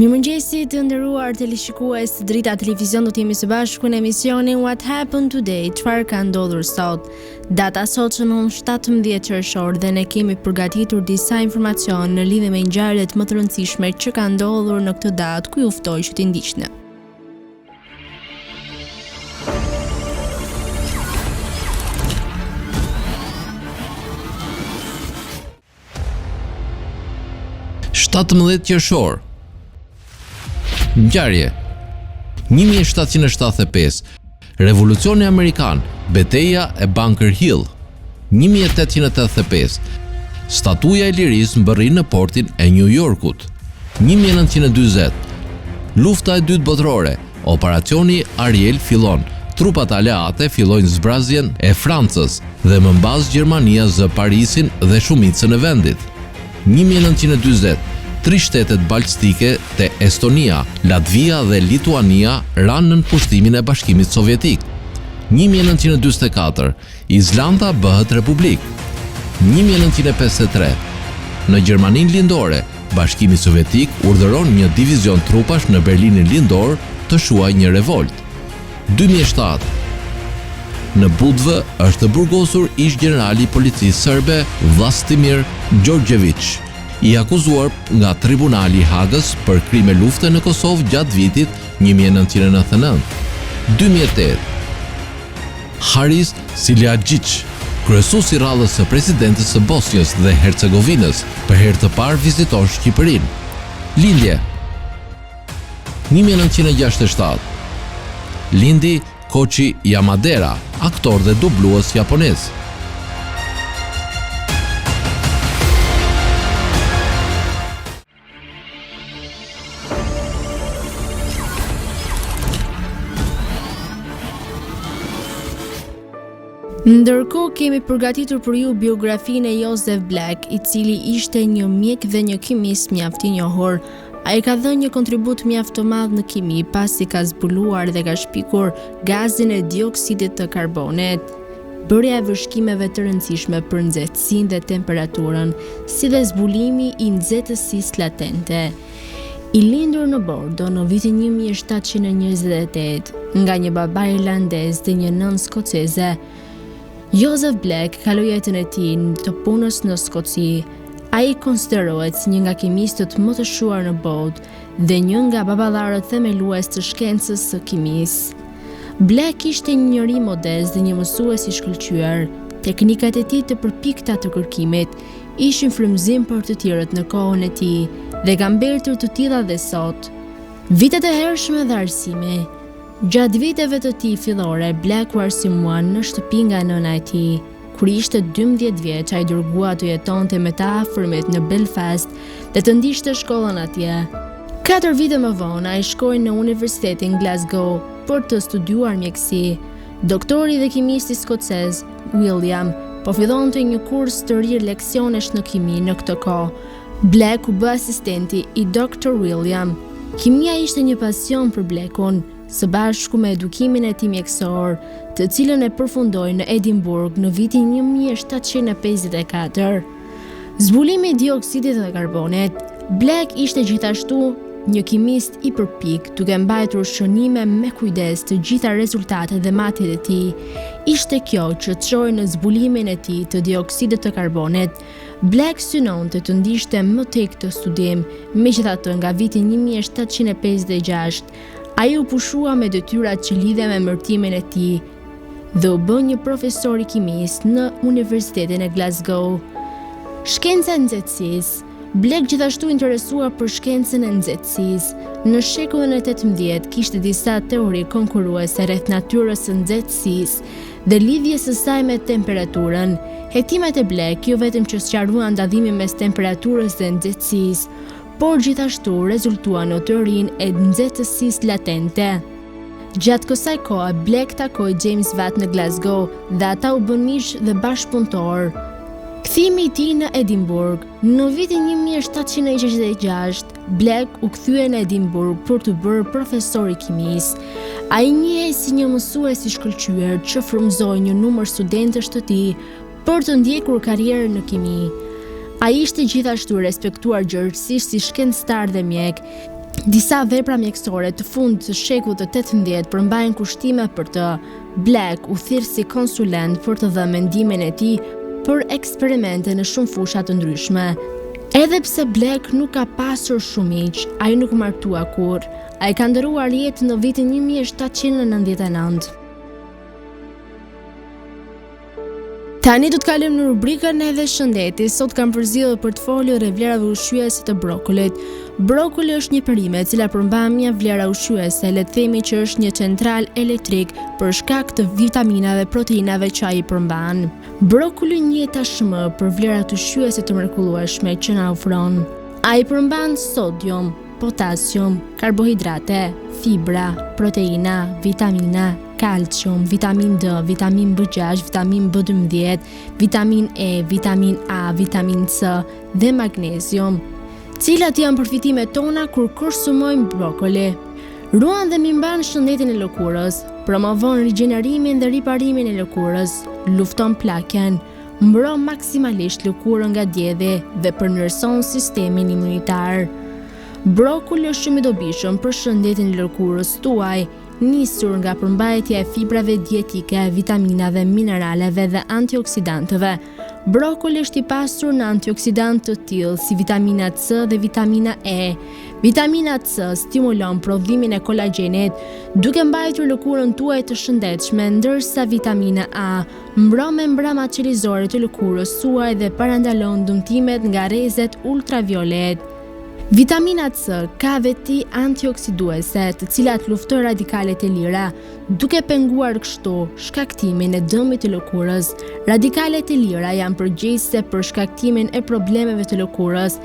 Mirëmëngjesi të nderuar teleshikues të Drita Televizion do të jemi së bashku në emisionin What Happened Today, çfarë ka ndodhur sot. Data sot shënon 17 qershor dhe ne kemi përgatitur disa informacion në lidhje me ngjarjet më të rëndësishme që kanë ndodhur në këtë datë, ku ju ftoj që t'i ndiqni. 17 qershor. Ngjarje 1775 Revolucioni Amerikan, Beteja e Bunker Hill 1885 Statuja e Lirisë mbërrin në portin e New Yorkut 1940 Lufta e Dytë Botërore, Operacioni Ariel fillon, trupat aleate fillojnë zbrazjen e Francës dhe më mbas Gjermania zë Parisin dhe shumicën e vendit. 1940, Tri shtetet baltike te Estonia, Latvia dhe Lituania ranë nën pushtimin e Bashkimit Sovjetik. 1944, Islanda bëhet republikë. 1953, Në Gjermaninë Lindore, Bashkimi Sovjetik urdhëron një divizion trupash në Berlinin Lindor të shuajë një revoltë. 2007, Në Budvë është burgosur ish-gjenerali i policisë serbe Vlastimir Gjorgjeviq, i akuzuar nga Tribunali i Hagës për krime lufte në Kosovë gjatë vitit 1999. 2008, Haris Siljaxhiq, kryesues i radhës së Presidentës së Bosnjës dhe Hercegovinës, për herë të parë viziton Shqipërinë. Lindje 1967 Lindi Kochi Yamadera, aktor dhe dublues japonez. Ndërkohë kemi përgatitur për ju biografinë e Joseph Black, i cili ishte një mjek dhe një kimist mjaft i njohur. Ai ka dhënë një kontribut mjaft të madh në kimi, pasi ka zbuluar dhe ka shpikur gazin e dioksidit të karbonit. Bërja e vëzhgimeve të rëndësishme për nxehtësinë dhe temperaturën, si dhe zbulimi i nxehtësisë latente. I lindur në Bordo në vitin 1728, nga një baba irlandez dhe një nënë skoceze, Joseph Black kaloi jetën e tij të punës në Skoci. Ai konsiderohet si një nga kimistët më të shquar në botë dhe një nga baballarët themelues të shkencës së kimisë. Black ishte një njeri modest dhe një mësues i shkëlqyer. Teknikat e tij të përpikta të kërkimit ishin frymëzim për të tjerët në kohën e tij dhe kanë mbetur të tilla dhe sot. Vitet e hershme dhe arsimi. Gjatë viteve të tij fillore, Black u arsimua në shtëpi nga nëna e tij. Kur ishte 12 vjeç, ai u dërgua të jetonte me të afërmit në Belfast dhe të ndiqte shkollën atje. Katër vite më vonë, ai shkoi në Universitetin Glasgow për të studiuar mjekësi. Doktori dhe kimisti skocez, William, po fillonte një kurs të ri leksionesh në kimi në këtë kohë. Black u bë asistenti i Dr. William. Kimia ishte një pasion për Blackun, së bashku me edukimin e tij mjekësor, të cilën e përfundoi në Edinburgh në vitin 1754. Zbulimi i dioksidit të karbonit. Black ishte gjithashtu një kimist i përpiktë, duke mbajtur shënime me kujdes të gjitha rezultatet dhe matjet e tij. Ishte kjo që çoi në zbulimin e tij të dioksidit të karbonit. Black synonte të ndiqte më tej këtë studim, megjithatë nga viti 1756, ai u pushua me detyrat që lidhen me emërtimin e tij dhe u bë një profesor i kimisë në Universitetin e Glasgow. Shkenca e nxehtësisë. Black gjithashtu u interesua për shkencën e nxehtësisë. Në shekullin e 18 kishte disa teori konkurruese rreth natyrës së nxehtësisë dhe lidhjes së saj me temperaturën. Hetimet e Black jo vetëm që sqaruan dallimin mes temperaturës dhe nxehtësisë, por gjithashtu rezultuan në teorinë e nxehtësisë latente. Gjatë kësaj kohe, Black takoi James Watt në Glasgow dhe ata u bënë miq dhe bashkëpunëtorë. Kthimi i tij në Edinburgh. Në vitin 1766, Black u kthye në Edinburgh për t'u bërë profesor i kimisë. Ai njihej si një mësues i shkëlqyer që frymëzoi një numër studentësh të tij për të ndjekur karrierën në kimi. Ai ishte gjithashtu respektuar gjerësisht si shkencëtar dhe mjek. Disa vepra mjekësore të fundit të shekullit të 18 përmbajnë kushtime për të. Black u thirr si konsulent për të dhënë mendimin e tij për eksperimente në shumë fusha të ndryshme. Edhe pse Black nuk ka pasur shumë miq, ai nuk u martua kurrë. Ai ka ndërruar jetë në vitin 1799. Tani do të kalojmë në rubrikën edhe shëndeti. Sot kam përzgjedhur për të folur rreth vlerave ushqyese të brokolit. Brokoli është një perime e cila përmban mjaft vlera ushqyese, le të themi që është një central elektrik për shkak të vitaminave, proteinave që ai përmban. Brokoli njihet tashmë për vlerat ushqyese të mrekullueshme që na ofron. Ai përmban sodium, potasium, karbohidrate, fibra, proteina, vitamina, kalcium, vitaminë D, vitaminë B6, vitaminë B12, vitaminë E, vitaminë A, vitaminë C dhe magnezium. Cilat janë përfitimet tona kur konsumojmë brokoli? Ruan dhe mirëmban shëndetin e lëkurës, promovon rigjenerimin dhe riparimin e lëkurës, lufton plakjen, mbron maksimalisht lëkurën nga djedhi dhe përmirëson sistemin imunitar. Brokoli është shumë i dobishëm për shëndetin e lëkurës tuaj, nisur nga përmbajtja e fibrave dietike, vitaminave, mineraleve dhe antioksidantëve. Brokoli është i pasur në antioksidantë të tillë si vitamina C dhe vitamina E. Vitamina C stimulon prodhimin e kolagjenit, duke mbajtur lëkurën tuaj të shëndetshme, ndërsa vitamina A mbron membranat qelizore të lëkurës suaj dhe parandalon dëmtimet nga rrezet ultraviolet. Vitamina C ka veti antioksiduese, të cilat luftojnë radikalet e lira, duke penguar kështu shkaktimin e dëmit të lëkurës. Radikalet e lira janë përgjegjëse për shkaktimin e problemeve të lëkurës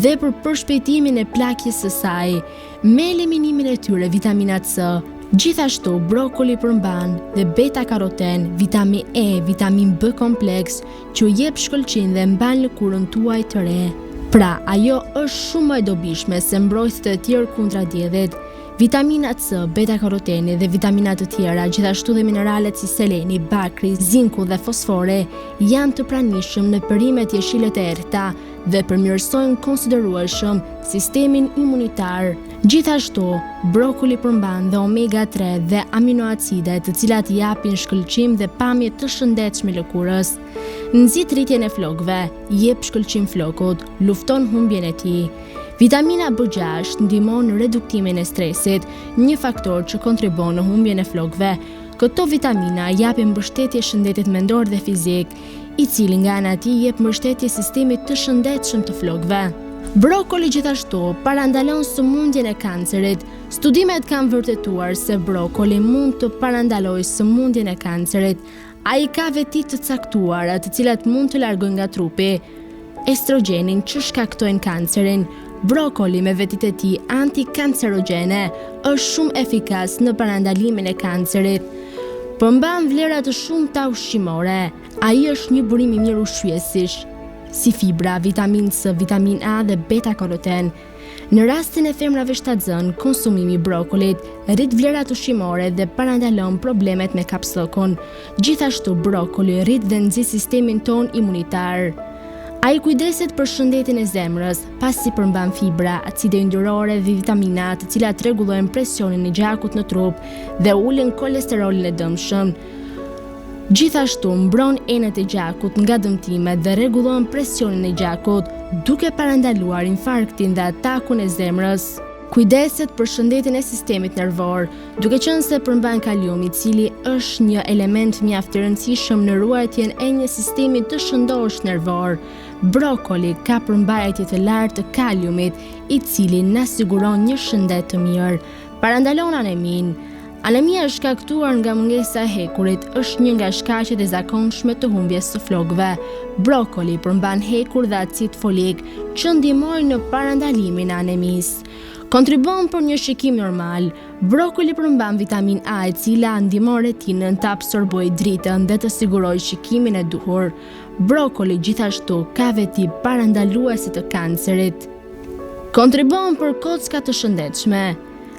dhe për përshpejtimin e plakjes së saj. Me eliminimin e tyre, vitamina C, gjithashtu brokoli përmban dhe beta karoten, vitamin E, vitamin B kompleks, që ju jep shkëlqim dhe mban lëkurën tuaj të re. Pra, ajo është shumë më e dobishme se mbrojtësit e tjerë kundra diellit. Vitamina C, beta karoteni dhe vitamina të tjera, gjithashtu dhe mineralet si seleni, bakri, zinku dhe fosfori, janë të pranishëm në perimet jeshile të errëta dhe përmirësojnë konsiderueshëm sistemin imunitar. Gjithashtu, brokoli përmban dhe omega 3 dhe aminoacide, të cilat i japin shkëlqim dhe pamje të shëndetshme lëkurës. Nxit rritjen e flokëve, jep shkëlqim flokut, lufton humbjen e tij. Vitamina B6 ndihmon në reduktimin e stresit, një faktor që kontribuon në humbjen e flokëve. Këto vitamina japin mbështetje shëndetit mendor dhe fizik. i cili nga ana e tij jep mbështetje sistemit të shëndetshëm të flokëve. Brokoli gjithashtu parandalon sëmundjen e kancerit. Studimet kanë vërtetuar se brokoli mund të parandalojë sëmundjen e kancerit. Ai ka veti të caktuara, të cilat mund të largojnë nga trupi estrogjenin që shkaktojnë kancerin. Brokoli me vetitë e tij antikancerogjene është shumë efikas në parandalimin e kancerit. Përmban vlera të shumta ushqimore. Ai është një burim i mirë ushqyesish, si fibra, vitaminë C, vitaminë A dhe beta-karoten. Në rastin e femrave shtatzënë, konsumimi i brokolit rrit vlerat ushqimore dhe parandalon problemet me kapsllëkun. Gjithashtu, brokoli rrit dhe nxit sistemin tonë imunitar. Ai kujdeset për shëndetin e zemrës, pasi përmban fibra, acide yndyrore dhe vitamina, të cilat rregullojnë presionin e gjakut në trup dhe ulin kolesterolin e dëmshëm. Gjithashtu mbron enët e gjakut nga dëmtimet dhe rregullon presionin e gjakut, duke parandaluar infarktin dhe atakun e zemrës. Kujdeset për shëndetin e sistemit nervor, duke qenë se përmban kalium, i cili është një element mjaft i rëndësishëm në ruajtjen e një sistemi të shëndoshë nervor. Brokoli ka përmbajtje të lartë të kaliumit, i cili na siguron një shëndet të mirë. Parandalon aneminë. Anemia e shkaktuar nga mungesa e hekurit është një nga shkaqet e zakonshme të humbjes së flokëve. Brokoli përmban hekur dhe acid folik që ndihmojnë në parandalimin e anemisë. Kontribuon për një shikim normal. Brokoli përmban vitaminë A e cila ndihmon retinën të absorbojë dritën dhe të sigurojë shikimin e duhur. Brokoli gjithashtu ka veti parandaluese të kancerit. Kontribuon për kocka të shëndetshme.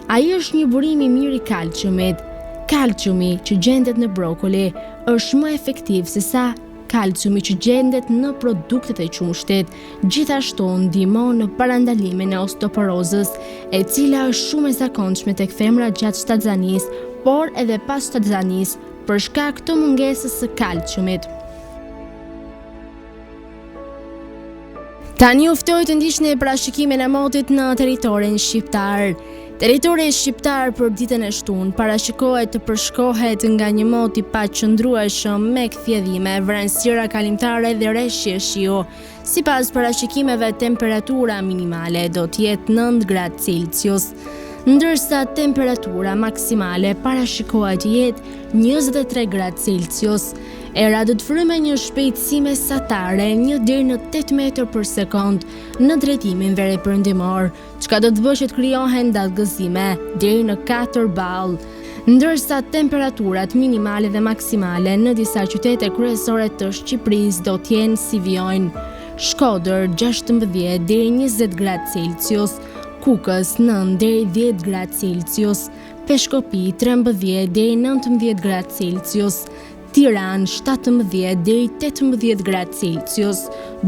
Ai është një burim i mirë i kalciumit. Kalciumi që gjendet në brokoli është më efektiv sesa Kalciumi që gjendet në produktet e qumështit, gjithashtu ndihmon në parandalimin e osteoporozës, e cila është shumë e zakonshme tek femrat gjatë shtatzanisë, por edhe pas shtatzanisë, për shkak të mungesës së kalciumit. Tani ju ftoj të ndiqni parashikimin e motit në territorin shqiptar. Territori shqiptar për ditën e shtunë parashikohet të përshkohet nga një mot i paqëndrueshëm me kthjellime, vranësira kalimtare dhe reshje shiu. Sipas parashikimeve, temperatura minimale do të jetë 9 gradë Celsius, ndërsa temperatura maksimale parashikohet të jetë 23 gradë Celsius. Era do të fryjë me një shpejtësi mesatare 1 deri në 8 metër për sekond në drejtimin veriperëndimor, çka do të bëjë që të krijohen dallgëzime deri në 4 ballë. Ndërsa temperaturat minimale dhe maksimale në disa qytete kryesore të Shqipërisë do të jenë si vijojnë: Shkodër 16 deri 20 gradë Celsius, Kukës 9 deri 10 gradë Celsius, Peshkopi 13 deri 19 gradë Celsius, Tiranë 17 deri 18 gradë Celsius,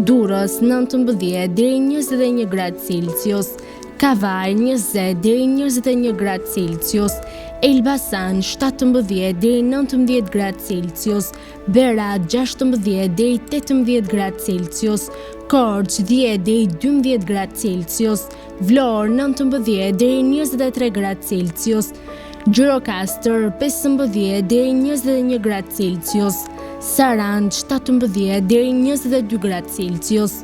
Durrës 19 deri 21 gradë Celsius, Kavajë 20 deri 21 gradë Celsius, Elbasan 17 deri 19 gradë Celsius, Berat 16 deri 18 gradë Celsius, Korçë 10 deri 12 gradë Celsius, Vlorë 19 deri 23 gradë Celsius, Gjirokastër 15 deri 21 gradë Celsius, Sarandë 17 deri 22 gradë Celsius.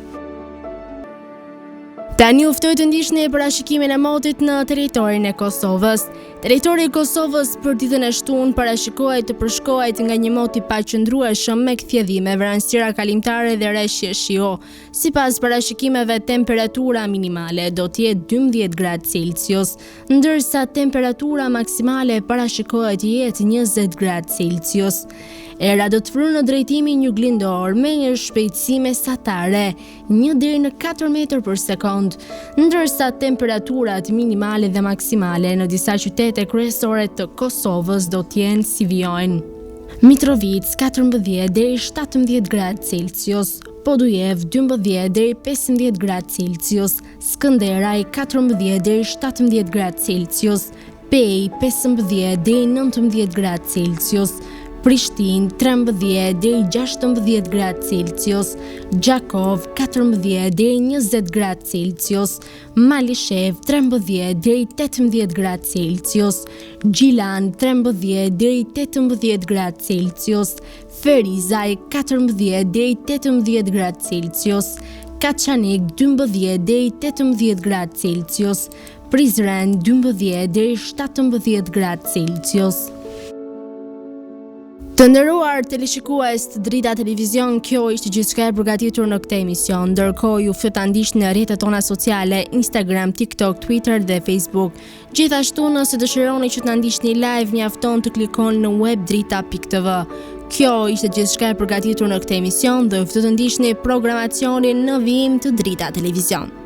Tani ju ftoj të ndiqni parashikimin e motit në territorin e Kosovës. Territori i Kosovës për ditën e shtunë parashikohet të përshkohet nga një mot i paqëndrueshëm me kthjellime, vranësira kalimtare dhe reshje shiu. Sipas parashikimeve, temperatura minimale do të jetë 12 gradë Celsius, ndërsa temperatura maksimale parashikohet të jetë 20 gradë Celsius. Era do të fryjë në drejtimin juglindor me një shpejtësi mesatare 1 deri në 4 metër për sekond, ndërsa temperaturat minimale dhe maksimale në disa qytete kryesore të Kosovës do të jenë si vijojnë. Mitrovicë 14 deri 17 gradë Celsius, Podujevë 12 deri 15 gradë Celsius, Skënderaj 14 deri 17 gradë Celsius, Pejë 15 deri 19 gradë Celsius, Prishtinë 13 deri 16 gradë Celsius, Gjakovë 14 deri 20 gradë Celsius, Malishevë 13 deri 18 gradë Celsius, Gjilan 13 deri 18 gradë Celsius, Ferizaj 14 deri 18 gradë Celsius, Kaçanik 12 deri 18 gradë Celsius, Prizren 12 deri 17 gradë Celsius. Të nderuar teleshikues të Drita Televizion, kjo ishte gjithçka e përgatitur në këtë emision. Ndërkohë ju ftoj të na ndiqni në rrjetet tona sociale, Instagram, TikTok, Twitter dhe Facebook. Gjithashtu nëse dëshironi që të na ndiqni live, mjafton të klikoni në webdrita.tv. Kjo ishte gjithçka e përgatitur në këtë emision dhe ju ftoj të ndiqni programacionin në vijim të Drita Televizion.